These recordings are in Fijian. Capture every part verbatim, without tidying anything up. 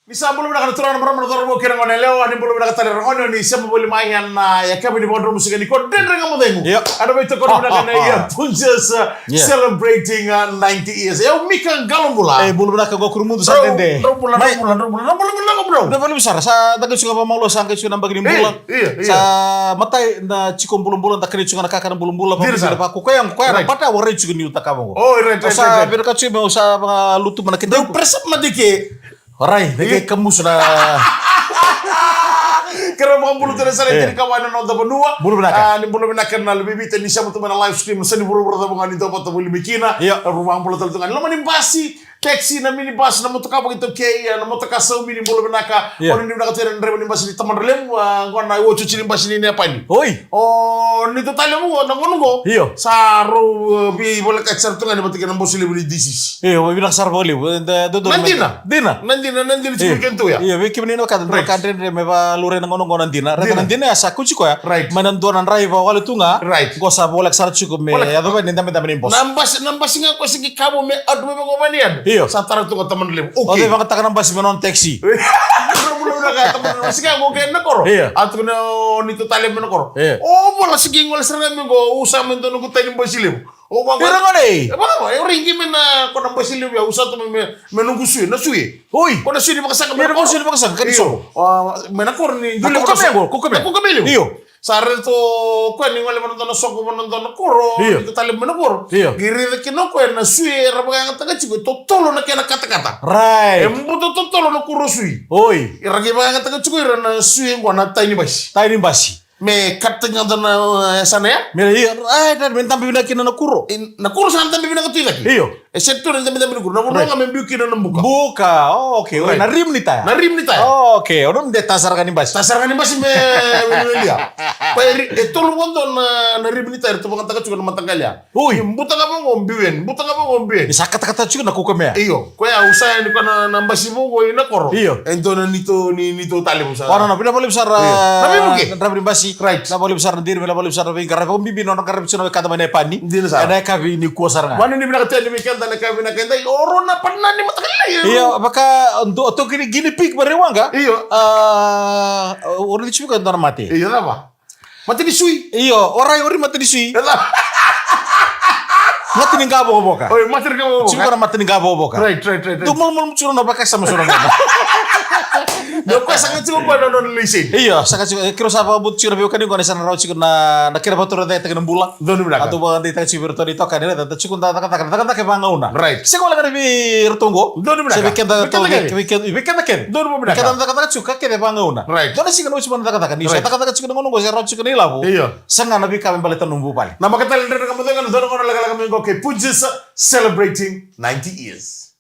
Ni sa bula vinaka na turaga, na marama, na cauravou kei na goneyalewa, ni bula vinaka tale ragone, ni sema voli mai ena yakavi ni vakadromu siga nikua, Dredre Ga Mo Cegu. Io. Ena veitokoni vinaka na ia Punjas, uh, Io. celebrating, uh, ninety years. Io, Mika Qalobula. E, bula vinaka qo Kurumudu sa Drau, dede. Drau bula, Mai. drau bula, drau bula, drau bula, drau bula, drau bula. Drau bula, drau bula, drau bula. Sa da qai suka vamalo, sa qai suka na baki ni bula. Io, io. Sa matai na tiko bulabula, da kani tiko na kakana bulabula, Dina vamuzika sara. vaka ko koya, ko koya na Right. bata, warai tiko ni uta ka vaqo. Oh, right, right, Sa right, right. vira ka tiko me sa vaka lutu mana Dau kideu. presa madi ke. Warai, da Io. ke kamusu na. Kera vakabula tale sara Eh. tiri kawa na noda vanua. Bula vinaka. Ah, ni bula vinaka na luvevita ni sema tu mai na live stream, sa ni vuravura cava ga ni dau vata voli mai kina. Io. Vakabula tale tu ga. Loma ni basi, taxi, na minibus, na motoka vakaitaukei, na motoka saumi, ni bula vinaka. Io. Oni ni vinaka tu na draiva ni basi ni Tamadra Levu, ah, qo na otioti ni basi ni Nepani. Oi. O ni tu tale vaqo, na gauna qo. Io. Sa rau, eh, veivolekati sara tu ga ni vata kei na bosi levu ni D C C. Io, vinaka sara vakalevu. Eh, da, da, da, Na dina. Dina. Na dina, na dina Io. tiko kei tu ya. Io, vei kemuni na wekada, Right. ka dredre me valurai na gauna qo na dina. Raica Dina. na dina ya sa kauti koya. Right. Mai na dua na draiva wale tu ga. Right. Qo sa voleka sara tiko me Voleka. yacova ni dabedabe ni bosi. Na basi, na basi ga ko sigi kavo me atu me vaqo vani adu. Io. Sa tara tu ko Tamadra Levu. O Okay. cei vagataka na basi me nona taxi? Bula bula ka Tamadra Levu. Sigi ko ke na koro. Io. Atu na ni tu tale me na koro. Io. O vola sigi ngole sara me qo usa me donu ko tani basi levu. O vaqo. Ira ngole. E vaqo, e ringi me na ko na basi levu ya usa tu me, me nungu sui, na sui. Oi. Ko na sui ni vakasaqa me Ira na koro. sui ni vakasaqa, ka ni Io. soqo. O, me na koro ni Na duli kuka vakasaqa. me qo, kuka me. Na kuka me levu. Io. Sa raica o koya ni gole mai na dua na soqo, mai na dua na koro, Io. ni tale mai na koro. Io. Qai raica kina o koya na sui era vakayagataka tiko e totolo na kena katakata. Right. E buta totolo na kuro sui. Oi. Era qai vakayagataka tiko ira na sui qo na tai ni basi. Tai ni basi. Me kata ga na, eh, yasana ya. Me io, ai, dad, me dabe vinaka kina na kuro. E, na kuro sa dabe vinaka tu i cake. Io. E se tu na dabe, dabe ni kuro. Na vanua Right. ga me biu kina na buka. Buka, oh, okay. Oi, Right. na rim ni taya. Na rim ni taya. Oh, okay. O na de tasara ga ni basi. Tasara ga ni basi me, me, me lia. Pa e ri-, e tolu vodo na, na rim ni taya, tu vakayagataka tiko na mataqali ya. Oi. Ni buta ga vaqo, biu yani. Buta ga vaqo, biu yani. Ni sa katakata tiko na kuka me ya. Io. Koya au sa yani ko na, na basi vaqo i na koro. Io. E dua na neitou, ni, neitou tale vaqo sa. Io. Na veivuke. Na draiva ni basi. Right. Na valevu sara na diri, me na valevu sara na veiqaravi. Vakabibi na nodra qaravi tiko na wekada mai Nepani. Dina sara. Ena yakavi nikua sara ga. Vakanuinui vinaka tu yani vei keda na yakavi vinaka edai. O rau na panani mataqali. Io, vaka, o, o toki ni guinea pig, vare waqa. Io. Ah, o rau ni tiko vaka dua na mate. Io, cava? Mate ni sui. Io, o rai o ri mate ni sui. Mate ni qavoqavoka. Oi, mate ni qavoqavoka. Tiko na mate ni qavoqavoka. Right, right, right, right. Dou malumalumu tiko na vakasama so na qo. Dou koya saka tiko koya na nona laiseni. Io, saka tiko, e, keirau sa vakabutu tiko na veiwekani qo ni sa na rawa tiko na, na kena vakatorocaketaki na bula. Donu vinaka. A dou vakadeitaka tiko vei iratou na itokani, raica, da tiko da cakacaka, na cakacaka e vagauna. Right. Sega wale ga ni vei iratou qo. Donu vinaka. Se vei keda, vei keda kece. Vei keda, vei keda kece. Donu vinaka. Vei keda na cakacaka tiko, ka kece e vagauna. Right. Dua na siga na oti mai na cakacaka, ni sa Right. cakacaka tiko na gauna qo, se rawa tiko na ilavo. Io. Sega na veika me baleta nomu vale. Na makatale Dredre Ga Mo Cegu, na cauravou, na lekaleka mai qo kei Punjas, celebrating ninety years.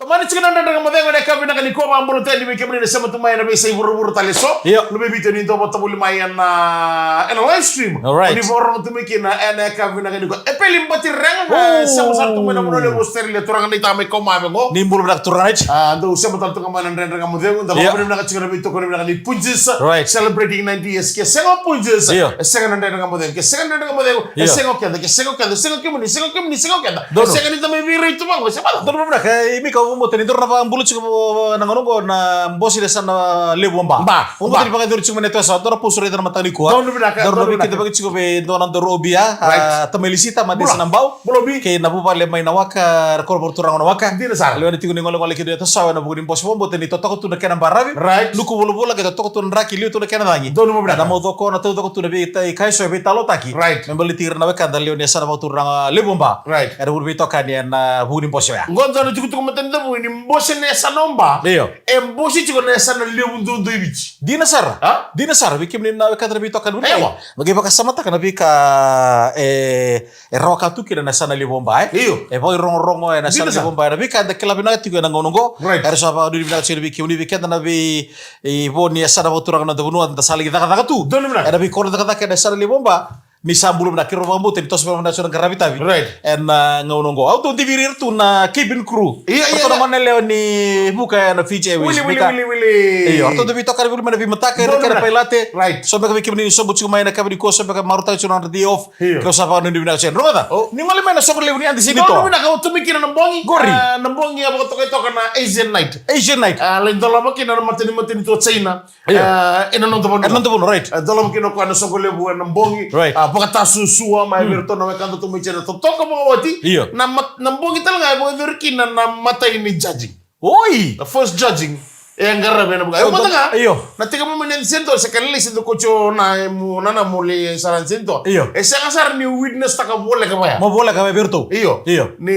Tomani tiko na Dredre Ga Mo Cegu ena yakavi vinaka nikua, vakabula tu yani vei kemuni na sema tu mai ena veiyasai vuravura tale eso. Io. Luvei Viti ni dou vata voli mai ena, ena live stream. All right. Ni vakarorogo tu mai kina ena yakavi vinaka nikua. E Peli Batirega, Ooh. sema sara tu mai na vanua levu Australia, turaga ni ta mai Kaumave qo. Ni bula vinaka turaga ni. A, dou sema tale tu ga mai na Dredre Ga Mo Cegu, da Io. vakavinavinaka tiko na veitokoni vinaka ni Punjas. Right. Celebrating ninety years. Ke sega o Punjas. Io. E sega na Dredre Ga Mo Cegu. Ke sega na Dredre Ga Mo Cegu. E Io. sega o keda, ke sega o keda, sega o kemuni, sega o kemuni, sega o keda. Donu. Sega ni da mai veirai tu vaqo, sega vaqo. Donu vinaka, e, Mika, au vakabauta ni dou na vakabula tiko, o, na gauna qo na bosi ni yasana levu o Ba. Ba. Au vakabauta ni vakayacori tiko mai na yasana, dou na post raica na mataka nikua. Donu vinaka, donu vinaka. Dou na vakaitavi tiko vei dou na dou Robia, Right. a, tamai Lisita, Madesi Right. na Bau. Bula Obi. Kei na vuvale mai na waka, era koro vakaturaga na waka. Dina sara. Lewe ni tiko ni golegole kei dua e tasawa ena vuku ni bosi vakabauta ni totoka tu na kena baravi. Right. Luku vulavula ke totoka tu na draki, liu tu na kena cagi. Donu vinaka. Na maucoko, na taucoko tu na veitai, kai so e veitalotaki. Right. Me baleti ira na wekada lewe ni yasana vakaturaga levu o Ba. Right. Era vuli veitokani ena vuku ni bosi oya. Qo dua na tukutuku matanitu vuni bosi na yasana o Ba. Io. E bosi tiko na yasana levu duadua i Viti. Dina sara. A? Dina sara, vei kemuni na wekada na veitokani vuni. Ewa. Vakaivakasamataka na veika, e, e rawa ka tu kina na yasana levu o Ba, e? Io. E vakairogorogo ena yasana Dina sara. levu o Ba, ena veika eda kila vinaka tiko ena gauna qo. Right. Era sa vakanuinui vinaka tiko vei kemuni, vei keda na vei, e, vo ni yasana vakaturaga na noda vanua, da sa laki cakacaka tu. Donu vinaka. Ena veikoro cakacaka ena yasana levu o Ba. Ni sa bula vinaka, keirau vakabauta ni toso vinaka tiko na qaravi tavi. Right. Ena, ah, gauna oqo. Au dau divi ira tu na cabin crew. Io, io, io. Na gone yalewa ni vuka ena Fiji Airways. Wili, wili, wili, wili. Io, au dau veitokani voli mai na veimataka, ira kei na pailate. Right. So beka vei kemuni ni sobu tiko mai ena yakavi nikua, so beka marautaka tiko na nodra day off. Io. Keirau sa vakanuinui vinaka tiko. Rogoca. Oh. Ni gole mai na soqo levu ni Addis Nito. Donu vinaka, au tu mai kina na bogi. Qori. Ah, na bogi a vakatokai toka na Asian Night. Asian Night. Ah, lai dolava kina na matanitu o China. Io. Ah, ena noda vanua. Ena noda vanua, right. Ah, dolava kina o koya na soqo levu ena bogi. Right. Ah, vakatasuasua mai vei iratou na wekada tu mai China. Totoka vakaoti. Io. Na mat-, na bogi tale ga e vakayacori kina na imatai ni judging. Oi! Na first judging. E qaravi ena bogi. Io, io. Na tekivu mai ni Addis Nito, se ka lailai se dau kauti o na, e mu, na, na mu lai sara Addis Nito. Io. E sega sara ni witness taka voleka vaya. Mo voleka vaya vei iratou. Io. Io. Ni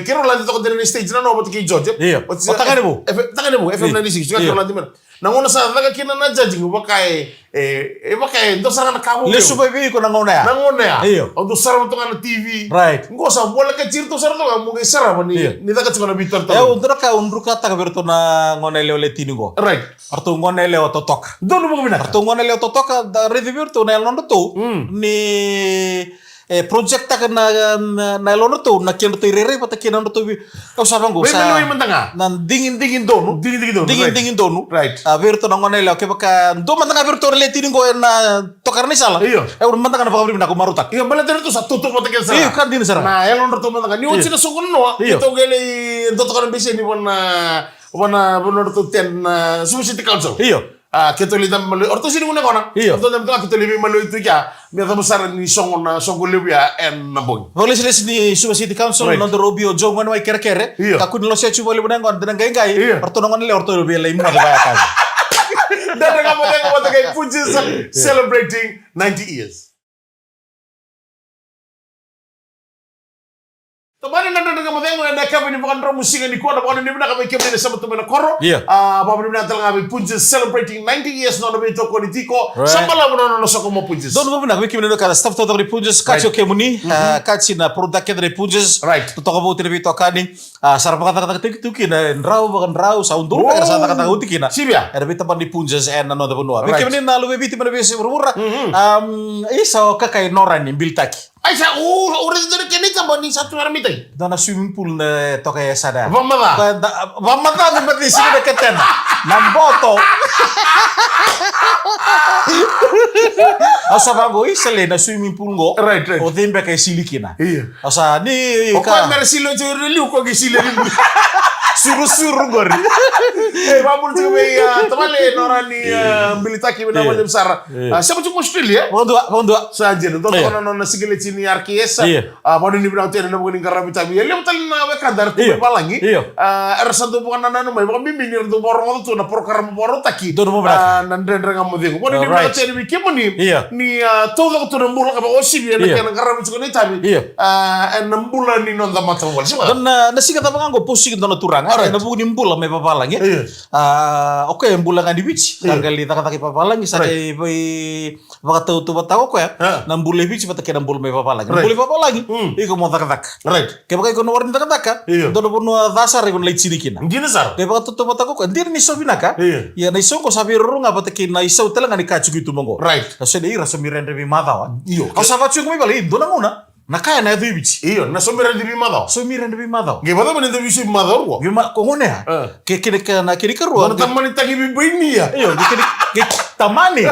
keirau lade toka dina ni stage na noa vata kei George. Io. O tagane vou. F-, tagane vou, F M ninety-six, io. Keirau lade mai. Na gauna sa caka kina na judging, vaka e, e, e vaka e dua sara na ka vou. Lesu mai vei iko na gauna ya. Na gauna ya. Io. Au dau sarava toka na T V. Right. Qo sa voleka tiko iratou sara toka, mo qai sarava ni, io, ni caka tiko na veitaratara. E, au dua na ka au drukataka vei iratou na gone yalewa le tini qo. Right. Ratou gone yalewa totoka. Donu vakavinaka. Ratou gone yalewa totoka, da raici vei iratou na yalodratou. Mm. Ni e project taka na, na, na yalodratou, na kedratou irairai vata kei na nodratou vei-, au sa vaqo, sa veimaliwai mada ga. Na digidigi donu. Digidigi donu, right. Digidigi donu. Right. A, vei iratou na gone yalewa, kevaka dua mada ga vei iratou na le tini qo ena tokara ni sala. Io. E, au mada ga na vakavinavinaka, au marautaka. Io, baleta ratou sa tautauvata kece sara. Io, ka dina sara. Na yalodratou mada ga. Ni oti na soqo na noa, io, keitou qai lai dua toka na beseni vua na, vua na, vua na nodratou tent na Suva City Council. Io. A, keitou lai dabe maliwai. O ratou sega ni gunu yaqona. Io. O ratou dabe toka, keitou lai veimaliwai tu kea. Me yacova sara ni soqo na, soqo levu ya ena bogi. Vakalesilesi ni Suva City Council, right, noda Robio Joe Manuai Kerekere. Io. Kakua ni lose tu vakalevu na yaqona, dina qai qai. Io. O ratou na gone yalewa, o ratou via lai moce vaya ka. Dredre Ga Mo Cegu vata kei Punjas, io, celebrating ninety years. Tomani na Dredre Ga Mo Cegu ena yakavi ni vakadromu siga nikua, na vakanuinui vinaka vei kemuni na sema tu mai na koro. Io. A, vakanuinui vinaka tale ga vei Punjas celebrating ninety years na nona veitokoni tiko. Right. Sa balavu na nona soqo mai Punjas. Donu vakavinaka vei kemuni na ka staff totoka ni Punjas, right, kati o kemuni, mhm, a, kati na product kece ni Punjas. Right. Totoka vou tu na veitokani. A, sa ra vakacakacaka tiko tu kina, e drau, vakadrau, sa udolu, oh, beka ra sa cakacaka oti kina. Sivia. Era veitabana ni Punjas ena noda vanua. Right. Vei kemuni na luve i Viti mai na veiyasai vuravura. Mhm. Am, isa o kakai norani bilitaki. Ai sa, o, o raica dua na kena itaba ni sa tu era mitai. Dua na swimming pool na toka e yasana. Vamaca. Koya da, vamaca me maci sini na ketena. Na boto. Au sa vaqo, isa le na swimming pool qo. Right, right. O cei beka e sili kina. Io. Au sa ni o ka. Koya mera sili oti o liu, koya qai sili oti. Surusuru qori. E, vabula tiko vei, a, tavale norani, a, bilitaki, vinaka vakalevu sara. Io. A, sema tiko mai Australia. Vakadua, vakadua. Sa dina, dua toka na nona sikileti ni R K S. Io. A, vakanuinui vinaka tu ena vuku ni qaravi tavi. E levu tale na wekada era tu mai valagi. Io. A, era sa dau vakanananu mai, vakabibi ni ra dau vakarogoca tu na porokaramu vakarautaki. Donu vakavinaka. A, na Dredre Ga Mo Cegu. Vakanuinui vinaka tu ena vei kemuni. Io. Ni, a, taucoko tu na bula ka vakaosivi ena kena qaravi tiko na itavi. Io. A, ena bula ni noda matavuvale. Siva. Donu na, na siga cava ga qo, positaki dua na turaga. Alright. Ena vuku ni bula mai vavalagi. Io. A, o koya e bula ga ni Viti. Io. Sa qai lai cakacaka i vavalagi, sa qai vei vakatautauvataka o koya, a, na bula e Viti vata kei na bula mai vavalagi. Right. Na bula i vavalagi, mm, iko mo cakacaka. Right. Kevaka iko na wara ni cakacaka, io, dua na vanua ca sara iko na lai tini kina. Dina sara. Qai vakatautauvataka o koya, dina ni sau vinaka. Io. Ia na isau qo sa veiroro ga vata kei na isau tale ga ni ka tiko i tuba qo. Right. Na so ni ira saumi dredre veimacawa. Io. Au sa vaka tiko mai vale, e dua na gauna. Na ka ena yaco i Viti. Io, na saumi dredre veimacawa. Saumi dredre veimacawa. Qai vacava ni dau veisau veimacawa rua? Veima-, ko gone ya. E. Ke, kena, kena, kena ikarua. Dua na tamani taki veibainia. Io, ke, kena, ke, tamani.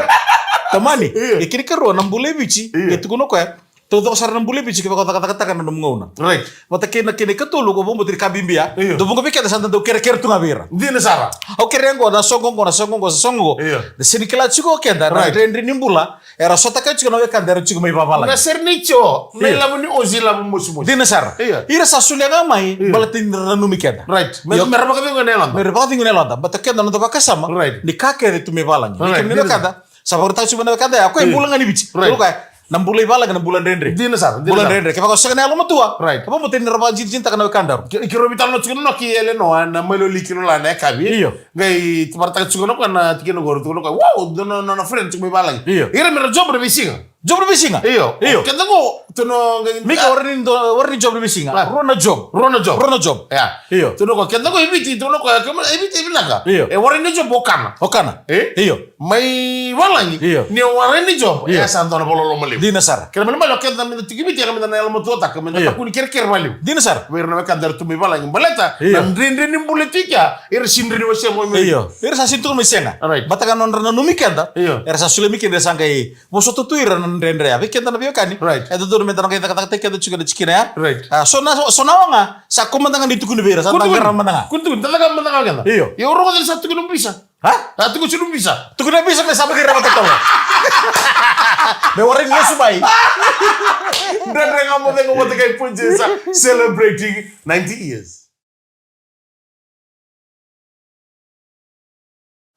Tamani. Io. Ke, kena ikarua, na bula e Viti. Io. Ke tukuna o koya. Taucoko sara na bula e Viti, kevaka o cakacakataka na nomu gauna. Right. Vata kei na, kena ikatolu, ko vakabauta ni ka bibi ya. Io. Dau vuqa vei keda sa da dau kerekere tu ga vei ira. Dina sara. Au kerea qo, na soqo qo, na soqo qo, na soqo qo. Io. Da sega ni kila tiko o keda, na, right, dredre ni bula. Era sotava tiko na wekada era tiko mai vavalagi. Na sere ni tio, na, io, ilavo ni osi, ilavo mosimosi. Dina sara. Io. Ira sa solia ga mai, io, baleta ni ra nanumi keda. Right. Me, io, me ra vakacegu ena yaloda. Me ra vakacegu ena yaloda. Baleta keda na noda vakasama. Right. Ni ka kece tu mai vavalagi. Right. Ni kemuni na wekada. Sa vakaraitaka tiko mai na wekada ya. O koya, io, bula ga ni Viti. Right. Bula koya. Na bula i vavalagi, na bula dredre. Dina sara, dina sara. Bula dredre. Kevaka o sega na yalomatua. Right. Kevaka mo tei ni ra vakadinadinataka na wekadaru. Ke, keirau veitalanoa tiko na noa kei Elenoa na Mailoli Kilolana e kavi. Io. Qai vakaraitaka tiko na koya na tikina qori, tukuna o koya, wow, dua na, na, na friend tiko mai vavalagi. Io. Ira me ra job na veisiga. Job na veisiga? Io. Io. Keda qo, Tukuna o qai Mika, warai ni do, warai ni job ni veisiga. Ah. Rua na job. Rua na job. Rua na job. Ya. Io. Tukuna o koya, keda qo e Viti, tukuna o koya, kemuni e Viti e vinaka. Io. E warai ni job o kana. O kana. E? Io. Mai valagi. Io. Ni o warai ni job. Io. E sa dua na vakaloloma levu. Dina sara. Kena ibalebale o keda meda tiko e Viti, meda na yalomatuataka, meda Io. Kakua ni kerekere vakalevu. Dina sara. Vei ira na wekada era tu mai valagi. Baleta, Io. Na dredre ni bula e tu i kea, era sega ni rawa ni wasea mai. Io. Era sa sega ni tukuna mai sega. All right. Baleta ga nodra nanumi keda. Io. Era sa solia mai keda, era sa qai vosota tu ira na dredre ya. Vei keda na veiwekani. Right. E dodonu meda na qai cakacakataki keda tiko ena tikina ya. Right. A, so na, so, so na oga, sa ko mada ga ni tukuni vei ira, sa da qara mada ga. Tukuni, tukuni, da qara mada ga keda. Io. Io, rogoca ni sa tukuni o Visa. Ha? Sa tukuni o Visa. Tukuni o Visa me sa vakaira vata tolo. Me warai ni lesu mai. Dredre Ga Mo Cegu vata kei Punjas, celebrating ninety years.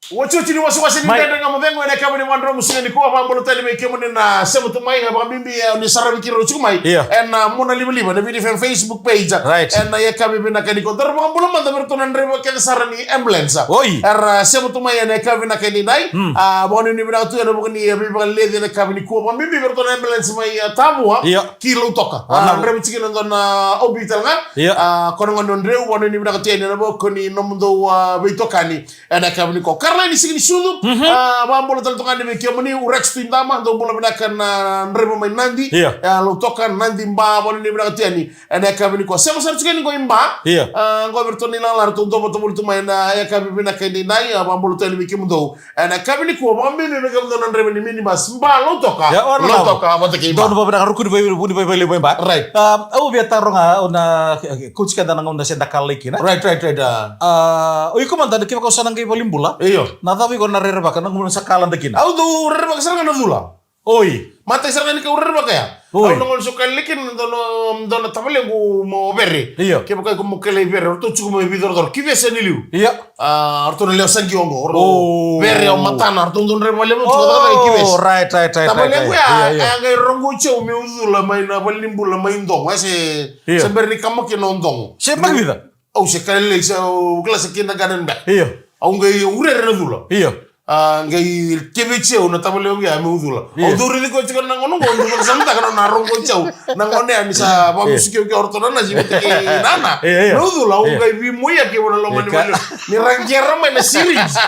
Otioti ni wasewase ni Mai. Dredre Ga Mo Cegu ena yakavi ni Vakaraubuka siga nikua, vakabula tale vei kemuni na sema tu mai, vakabibi, e, ni saravi keirau tiko mai. Io. Ena, a, monalivaliva na Viti F M Facebook page. Right. Ena yakavi vinaka nikua. Daru vakabula mada vei iratou na draiva kece sara ni ambulance. Oi. Era, a, sema tu mai ena yakavi vinaka edaidai. Hmm. A, vakanuinui vinaka tu ena vuku ni, e, veivakaleci ena yakavi nikua. Vakabibi vei iratou na ambulance mai, e, Tavua. Io. Ki Lautoka. A, draiva tiko kina dua na O B tale ga. Io. A, ko na gone o Dreu, vakanuinui vinaka tu yani ena vuku ni nomudou, a, veitokani. Ena yakavi nikua. Caroline Siganisucu, mhm, a, vakabula tale toka yani vei kemuni, u Rex Tuidama, dou bula vinaka na draiva mai Nadi. Io. A, Lautoka, Nadi, Ba, vakanuinui vinaka tu yani. Ena yakavi nikua. Sema sara tiko yani qo i Ba. Io. A, qo vei iratou na ilala, ratou dua vata voli tu mai ena yakavi vinaka edaidai, a, vakabula tu yani vei kemudou. Ena yakavi nikua, vakabibi vei kemudou na draiva ni minibus. Ba, Lautoka. Ia, o na Lautoka, vata kei Ba. Donu vakavinaka, rukuni vei, vuni vei, vei, vei Ba. Right. A, au via taroga, o na, e, e, kauti keda na gauna se da kala kina. Right, right, right, a. A, o iko mada, kevaka o sa na qai valenibula. Io. Na cava iko na rerevaka, na gauna sa kala kina. Au dau rerevaka sara ga na cula. Oi. Matai sara ga ni ka au rerevaka ya. Oi. Au na gauna sa kala kina na dua na, dua na tavalequ mo Vere. Io. Kevaka iko mo kila i Vere, o ratou tiko mai Vicoracoa. Ki Vese ni liu. Io. A, o ratou na lewe sa qai oqo, o ratou. O. Vere, o Matana, o ratou dau draiva levu, o, tiko cakacaka i Kivesi. Right, right, right, right, right. Tavalequ ya, io, io, e a qai rogo au meu cula mai na valenibula mai Dogo, e se, io, se bera ni kama kina o Dogo. Se bera ni vica? Au se kalelei, se au kila se kindergarten beka. Io. Au qai urere na cula. Io. A, qai keveti au na tavalequ ya meu cula. Io. Au dau raici koya tiko na gauna qo, au dau vakasamataka na nona rogo au. Na gauna ya ni sa, io, vamusuki au kei o ratou na nasi vata kei nana. Io, io. Meu cula, au, io, qai veimoiyaki vua na loma ni, ika, vale. Ni ra qera mai na syringe.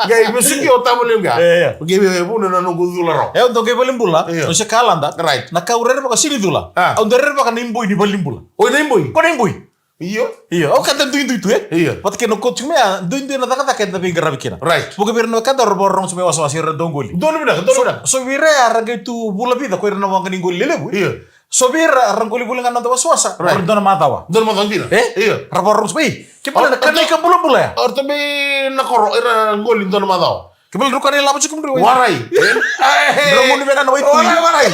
Qai vesuki au tavalequ ya. Io, io. Qai vei, vei vuna na noqu cula rawa. E, au dau qai valenibula. Io. Au se kalada. Right. Na ka au rerevaka sega ni cula. A. Au dau rerevaka na iboi ni valenibula. Oi, na iboi? Ko na iboi. Io. Io, au keda duidui tu, e? Io. Vata kei na coach me a, duidui na cakacaka eda veiqaravi kina. Right. Vuqa vei ira na wekada era vakarorogo tiko mai wasawasa, ira na dauqoli. Donu vinaka, donu vinaka. So, so vei ira era qai tu vula vica, ko ira na waqa ni qoli lelevu, e? Io. So vei ira era qoli voli ga na noda wasawasa, right, era dua na macawa. Dua na macawa dina. E? Io. Era vakarorogo tiko mai. Ke vale na, o, o, kana ika bulabula ya. O ratou mai na koro, era qoli dua na macawa. Ke vale druka na ilavo tiko mudrou. Warai. Drau gunu vei na waitui. Warai, warai.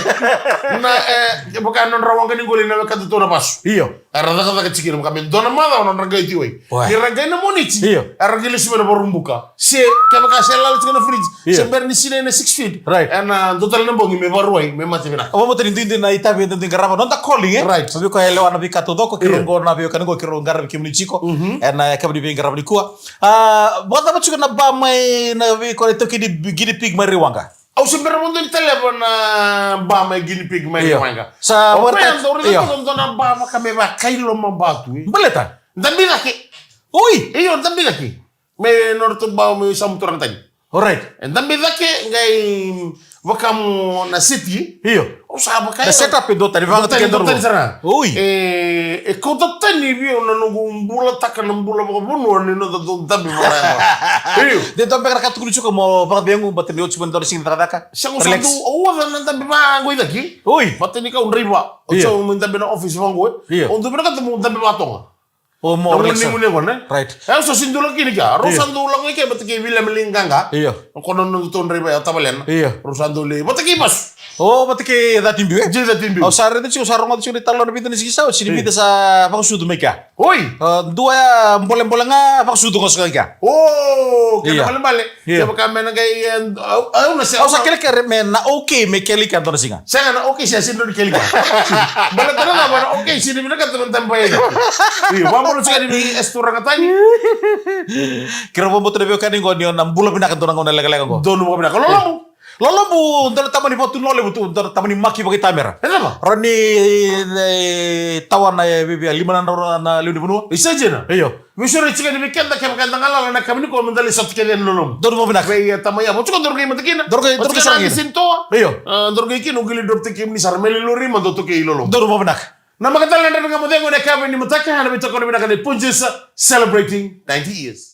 Na, e, vaka nodra waqa ni qoli na wekadatou na vasu. Io. Era cakacaka tiko kina, vaka me dua na macawa nodra qai tiko wai. Wai. Ni ra qai na Moniti. Io. Era qai lesu mai na Vakaraubuka. Se, kevaka se lala tiko na fridge. Io. Se bera ni sinai na six feet. Right. Ena dua tale na bogi me Vakarauwai, me mate vinaka. Au vakabauta ni duidui na itavi eda dui qarava. Noda calling, e? Right. Vei koya e lewa na veika taucoko, keirau, io, qo na veiwekani qo, keirau qaravi kemuni tiko. Mhm. Ena yakavi ni veiqaravi nikua. A, vakacava tiko na ba mai na vei, ko na iTaukei ni guinea pig mai Raiwaqa? Au se bera vakadua ni taleva na ba mai guinea pig mai, io, Raiwaqa. Sa, o koya, io, dau raica toka dua na ba vaka me vakailoma ba tu, e. Baleta? Dabe cake. Oi! Io, dabe cake. Me nodratou ba me sa muturaka tani. Alright. E dabe cake, qai vaka mo na seti. Io. Au sa vaka na setup e duatani, vaka, duatani, duatani sara. Oi. E, e kauta tani vei au na noqu bulataka na bula vakavanua ni noda dau dabe vaka ya. Io. De dua beka na ka tukuni tiko mo vakacegu, baleta ni oti mo dua na siga ni cakacaka. Sa qo sa dau, au oca na dabe vaqo i cake. Oi. Baleta ni kau draiva. Io. Oti au mai dabe na office vaqo, e. Io. Au dau vinakata mo dabe vatoga. O mo relax. Na gone, gone, gone. Right. E, au sa sega ni dau lako kina i kea. Rau sa dau lako i kea vata kei Viliame Ligaga. Io. Ko na nodratou draiva ya o tavalena. Io. Rau sa dau lai vata kei vasu. O, vata kei Catibiu, e? Jei Catibiu. Au sa raica tiko, au sa rogoca tiko na italanoa na vica na siga sa oti, ni vica sa vakasucu mai kea. Oi. A, dua ya bolebole ga vakasucu ga saka i kea. O, kena balebale. Io. Kevaka me na qai, e, au, au na se, au sa kelekele me na okay me kele i kea dua na siga. Sega, na okay sega, sega ni dua ni kele i kea. Baleta na cava? Na okay sega ni vinakata me dabe vaka ya. Io, vakabula tiko yani vei Estu Ragatani. Keirau vakabauta na veiwekani qo ni o na bula vinaka dua na gauna lekaleka qo. Donu vakavinaka. Lolobu. Lolobu, dua na tama ni vatu ni Lolevu tu, dua na tama ni maki vakaitamera. E cava? Rawa ni, e, tawana e viavia lima na drau na lewe ni vanua. Isa jina. Io. Veisau ira tiko ni vei keda kevaka eda galala ena yakavi nikua, meda lai sota kece ena Lolobu. Donu vavinaka. Vei, e, tama ya. Vou tiko, daru qai mata kina. Daru qai, daru qai sara kina. Io. A, daru qai kina, au qai lai drop taki kemuni sara me lai lori, mada toka i Lolobu. Donu vavinaka. Na makatale na Dredre Ga Mo Cegu ena yakavi ni mataka, ena veitokoni vinaka nei Punjas, celebrating ninety years.